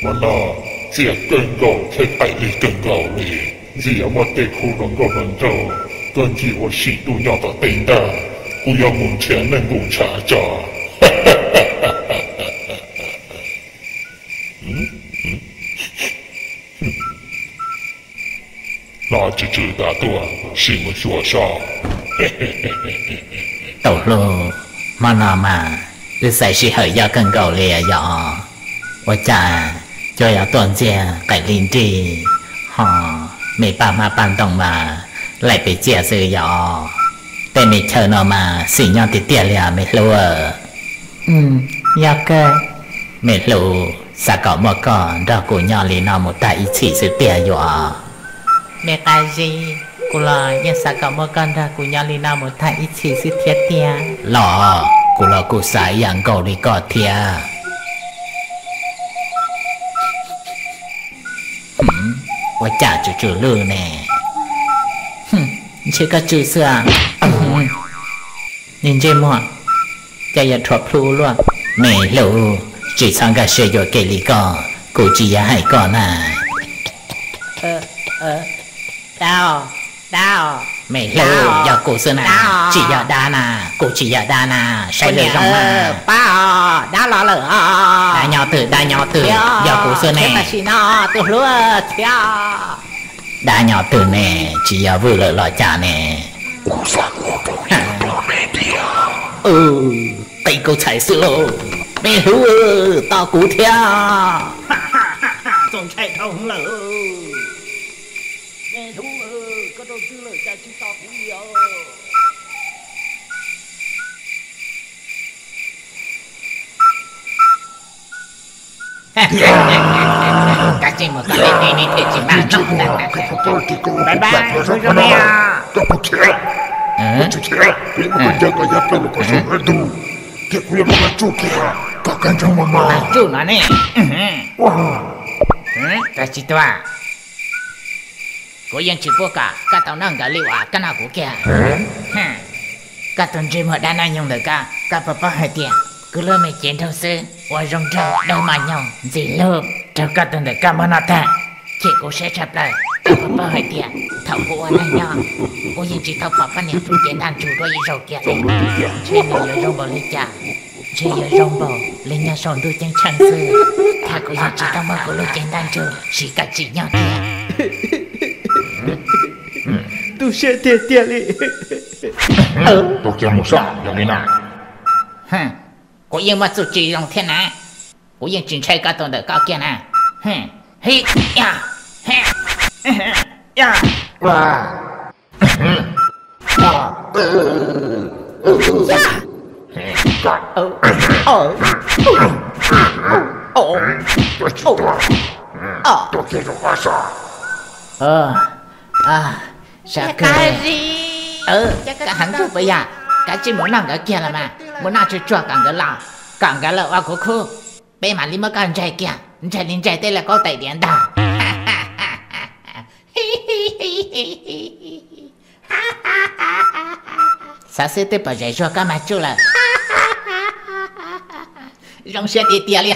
Mas no, txiaj kawg nkaus thiab phem li kawg nkaus li, ntxim yuav muaj tej khub hluas nkauj hluas nraug tuaj ncig ua si ntuj nyob tom tej ntag, kuv yuav mus nrhiav neeg nkaum ntshav tso. Hno tsw tsw tas tuaj, sim mus xyuas saib. Tau hlub, hmo no mas wb xaiv sij hawm yog kawg nkaus li yom. Ua cas cua yuav tuaj ntxiag qaim li nrig, ho me paj hmab paj ntoo mas laim pes txiaj xwb yom. Tej me chaw no mas xis nyob tiag tiag li os me hlub. Yog kawg. Me hlub, xav kom muaj koj nrog kuv nyob li no mus tag ib txhis xwb tiag yuav. Me qab zib, kuv los yeej xav kom muaj koj nrog kuv nyob li no mus tag ib txhis xwb thiab tiag. Los, kuv los kuj xav ib yam nkaus li koj thiab. Ua cas tsw tsw lwj ne? Ntshe koj tsw xwb. Niag ntsej muag, cas yuav rhuav plhu luaj. Me hlub, tsis txhob nkag siab yuam kev li koj, kuv tsis yog hais koj na. Dab, dab, me hlub, yog kuv xwb na, tsis yog dab na, kuv tsis yog dab na, saib zoo zoo na. Pab os, dab los lawm os. Dab nyob twg, dab nyob twg, yog kuv xwb ne. Tam sim no tus hlub thiab. Dab nyob twg ne, tsis yog vwm lawm los cas ne? Qi kuv txhais xwb lauj. Me hlub, tos kuv thiab. Txaus ntshai dhau lawm. Me hlub, koj rau twg lawm cas tsis tos kuv li os? Koj tsis mus koj tej ne thiaj tsis mag no. Bye bye, zoo zoo ne. Mas tsuj no ne. Koj tsis tuag. Kuv yeej tsis pub kom koj tau noj nkawd li uas koj noj kuv kiag. Koj tus ntsej muag dab noj nyoog ntawm koj, koj puas paub hais tias kuv lub me cev nraug xwb ua zoo nraug dawb mos nyoos ntxim hlub raug koj tus ntawm koj muab noj tag, chim kuv siab tshaj plaws. Koj puas paub hais tias thaum kuv ua neeg nyob, kuv yeej tsis tau pom poj niam hlub cev ntaj ntsug dua ib zaug kiag li. Ntshe nws yuav zoo npaum li cas, ntshe yuav zoo npaum li nyob saum ntuj ceeb tsheej xwb. Thaj kuv yeej tsis tau muab kuv lub cev ntaj ntsug siv kom tsim nyog tiag. Tu siab tiag tiag li. Tus kiag mus soj yog li no. Kuv yeej muaj txuj ci zoo thiab na. Kuv yeej tsis ntshai koj tus ntawm koj kiag na. Sab kawg. Koj heev kawg puas yog? Koj tsis mus noj nkawd kiag los mas, mus noj tsuag tsuag kom nkawd los, kom nkawd los ua kuv khub. Peb mam li muab koj ntsaig kiag, ntsaig li ntsaig tej lauj kaub tais diav ntag. Xav xwb twb pom zem zuag koj mas tsuj lawm. Zoo siab tiag tiag li.